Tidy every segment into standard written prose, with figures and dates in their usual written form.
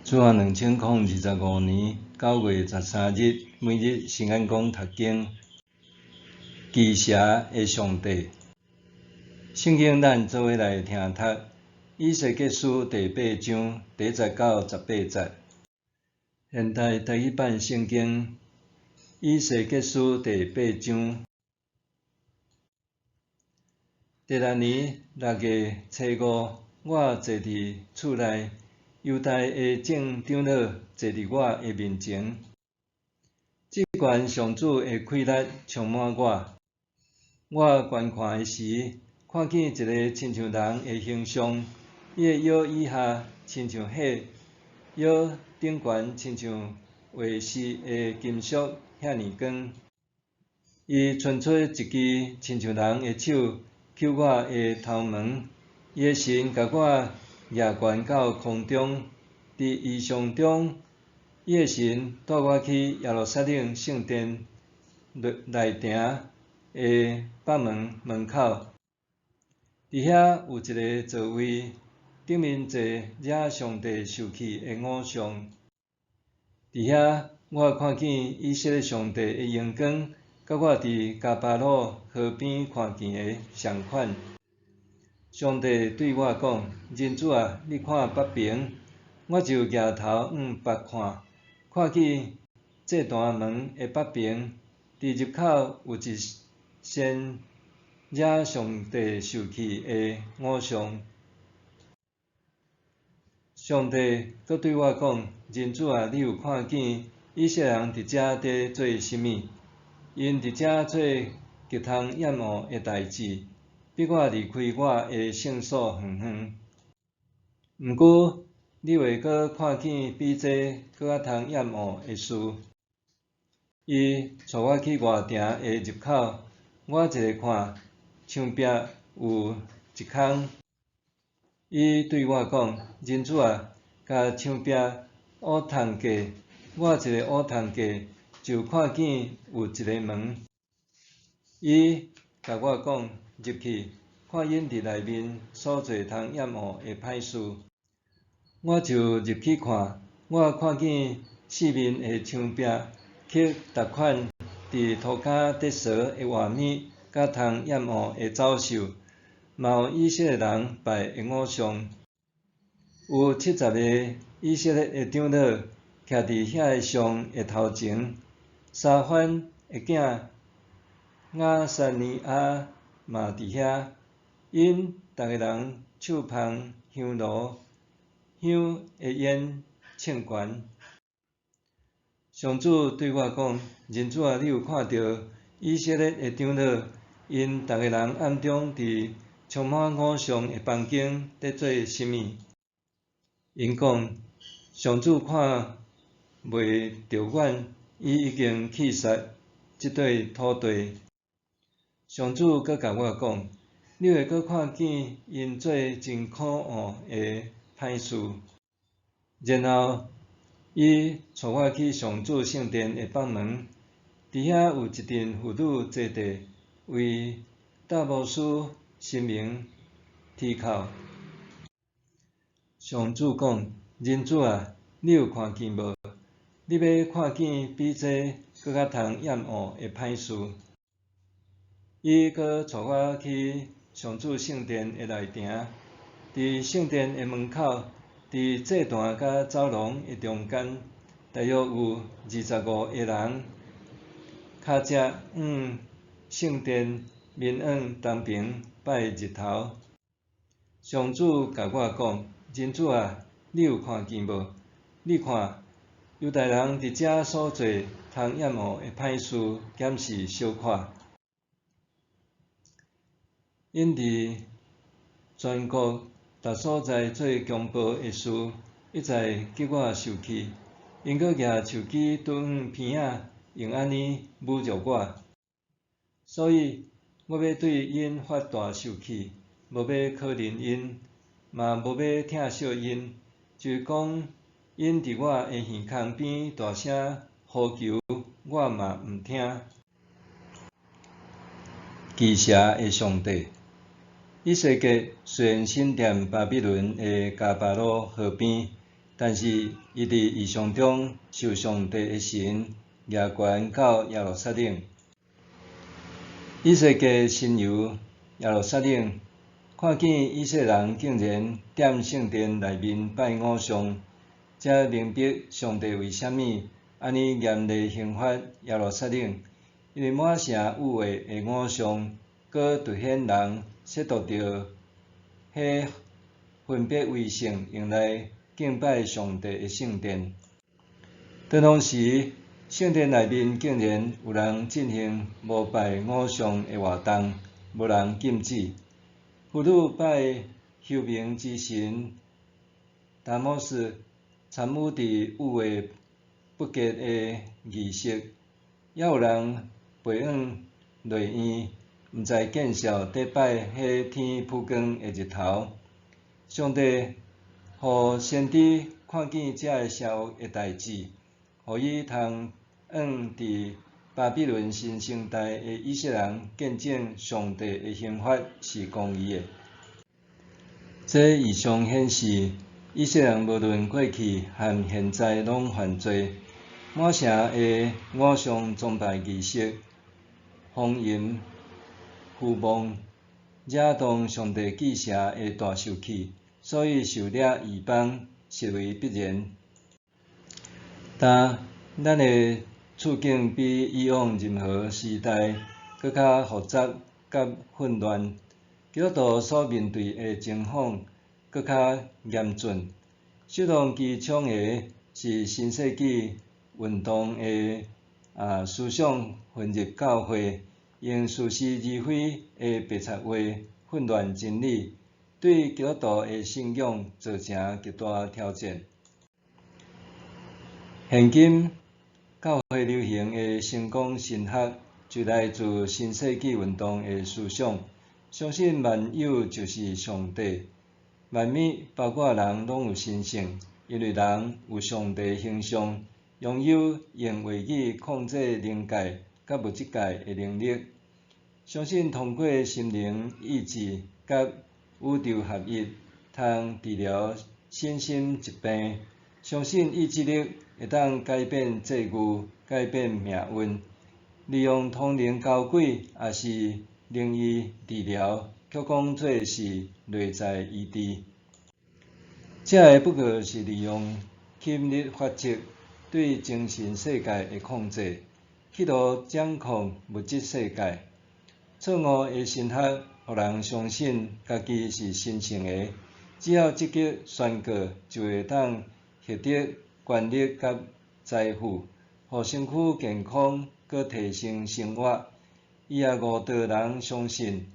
主後2025年9月13日，每日新眼光讀經，奇邪的上帝。聖經咱做伙來聽讀，以西結書第八章第一節到18節。現代台語版聖經，以西結書第八章。第六年六月初五，我坐佇厝內。猶大的眾長老坐佇我的面前，至懸上主的氣力充滿我。我觀看的時，看見一个親像人的形象，伊的腰以下親像火，腰頂懸親像畫蝕的金屬遐爾光。伊伸出一支親像人的手，抾我的頭毛，伊的神共我舉懸到空中，佇異象中，伊的神帶我去耶路撒冷聖殿內埕的北門門口，佇遐有一个座位，頂面坐惹上帝受氣的偶像。佇遐，我看見以色列上帝的榮光，佮我佇迦巴魯河邊看見的仝款。上帝對我講：人子啊，你看北爿。我就舉頭向北看，看見祭壇門的北爿，佇入口有一尊惹上帝受氣的偶像。上帝閣對我講：人子啊，你有看見以色列人佇遮佇做啥物？𪜶佇遮做極通厭惡的代誌。逼我離開我的聖所遠遠。毋過，你會閣看見比這閣較通厭惡的事。伊帶我去外埕的入口，我一下看，牆壁有一空。伊對我講：人子啊，共牆壁挖探過。我一下挖探過，就看見有一个門。伊共我講：入去，看𪜶佇內面所做通厭惡的歹事。我就入去看，我看見四面的牆壁刻逐款佇塗跤得趖的畫面，佮通厭惡的走獸，嘛有以色列人拜的偶像。有70个以色列的長老徛佇遐个像的頭前，沙番的囝亞撒尼亞嘛佇遐，𪜶逐个人手捧香爐，香的煙衝懸。上主對我講：人子啊，你有看著以色列的長老，𪜶逐个人暗中佇充滿偶像的房間佇做啥物？𪜶講：上主看袂著阮，伊已經棄殺這塊土地。上主閣共我講：你會閣看見𪜶做真可惡的歹事。然後，伊帶我去上主聖殿的北門，佇遐有一陣婦女坐佇，為達摩斯神明啼哭。上主講：人子啊，你有看見無？你欲看見比這閣較通厭惡的歹事。伊閣帶我去上主聖殿的內埕，佇聖殿的門口，佇祭壇佮走廊的中間，大約有25個人，跤脊向聖殿，面向東爿拜日頭。上主共我講：人子啊，你有看見無？你看，猶大人佇遮所做通厭惡的歹事，減是小可。𪜶佇全國逐所在做強暴的事，一再激我受氣。𪜶閣舉手機拄向鼻仔，用按呢侮辱我。所以，我欲對𪜶發大受氣，無欲可憐𪜶，嘛無欲疼惜𪜶。就是講，𪜶佇我的耳孔邊大聲呼求，我嘛毋聽。奇邪的上帝。以西結雖然身踮巴比倫的迦巴魯河邊，但是伊佇異象中受上帝的神舉懸到耶路撒冷。以西結神遊耶路撒冷，看見以色列人竟然踮聖殿內面拜偶像，才明白上帝為啥物按呢嚴厲刑罰耶路撒冷，因為滿城有畫的偶像，閣凸顯人褻瀆著彼分別為聖用來敬拜上帝的聖殿。當當時，聖殿內面竟然有人進行膜拜偶像的活動，無人禁止。婦女拜虛名之神達摩斯，參與佇有畫不潔的儀式，也有人背往內院，毋知見笑佇拜彼天曝光的日頭。上帝予先知看見這个邪惡的代誌，予伊通向佇巴比倫新生代的以色列人見證上帝的刑罰是公義的。這異象顯示，以色列人無論過去和現在攏犯罪，滿城的偶像崇拜儀式、荒淫、虛妄，惹動上帝記邪的大受氣，所以受掠異邦實為必然。但咱的處境比以往任何時代閣較複雜佮混亂，基督徒所面對的情況閣較嚴峻。首當其衝的是新世紀運動的思想混入教會，用似是而非的白賊話混亂真理，對基督徒的信仰造成極大挑戰。現今教會流行的成功神學，就來自新世紀運動的思想，相信萬有就是上帝，萬物包括人攏有神性，因為人有上帝形象，擁有用話語控制靈界佮物質界的能力。相信通過心靈意志佮宇宙合一，通治療身心疾病。相信意志力會當改變際遇、改變命運。利用通靈交鬼，抑是靈醫治療，卻講做是內在醫治。這个不過是利用吸引力法則對精神世界的控制，企圖掌控物質世界。錯誤的神學，予人相信家己是神聖的，只要積極宣告，就會當獲得權力佮財富，予身軀健康，閣提升生活。伊也誤導人相信，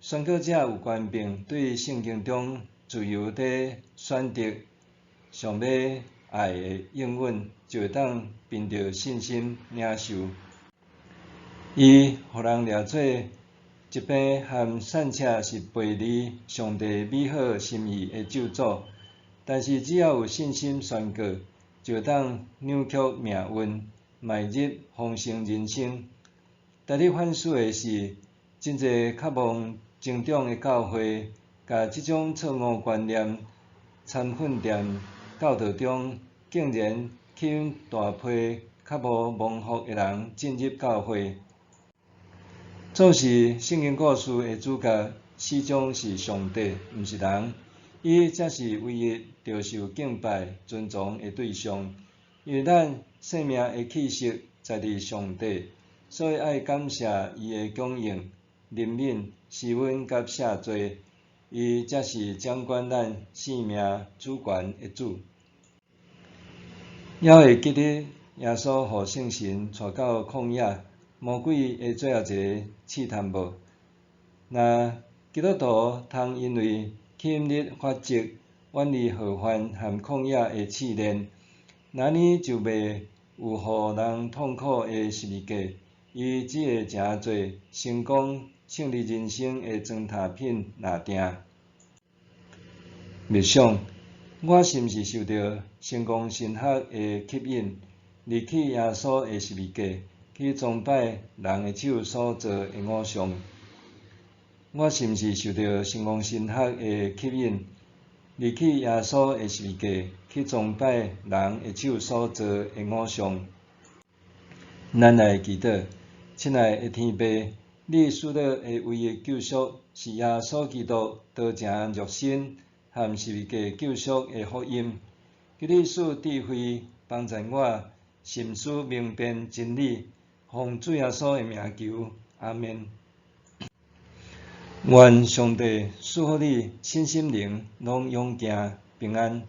宣告者有權柄對聖經中自由地選擇想欲愛的應允，就會當憑著信心領受。伊予人掠做疾病和散赤是背離上帝美好心意的咒詛，但是只要有信心宣告，就會當扭曲命運，邁入豐盛人生。值得反思的是，真濟渴望成長的教會，共這種錯誤觀念摻混佇教導中，竟然吸引大批較無蒙福的人進入教會。總是聖經故事的主角始終是上帝，毋是人，伊才是唯一著受敬拜、尊崇的對象。因為咱生命的氣息在佇上帝，所以愛感謝伊的供應、憐憫、施恩佮赦罪，伊才是掌管咱生命主權的主。猶會記得耶穌予聖神帶到曠野，魔鬼的最後一个試探無？若基督徒通因為吸引力法則遠離禍患和曠野的試煉，那按呢就袂有予人痛苦的十字架，伊只會成做成功勝利人生的磚頭品若定。默想，我是毋是受著成功神學的吸引，離棄耶穌的十字架，去崇拜人的手所造的偶像？我是毋是受著成功神學的吸引，離棄耶穌的十字架，去崇拜人的手所造的偶像。咱來祈禱，親愛的天父，你賜予的唯一救贖是耶穌基督道成肉身和十字架救贖的福音。求你賜智慧，幫助我尋思明辨真理，奉主耶穌的名求，阿們。願上帝賜福你，身心靈攏勇健平安。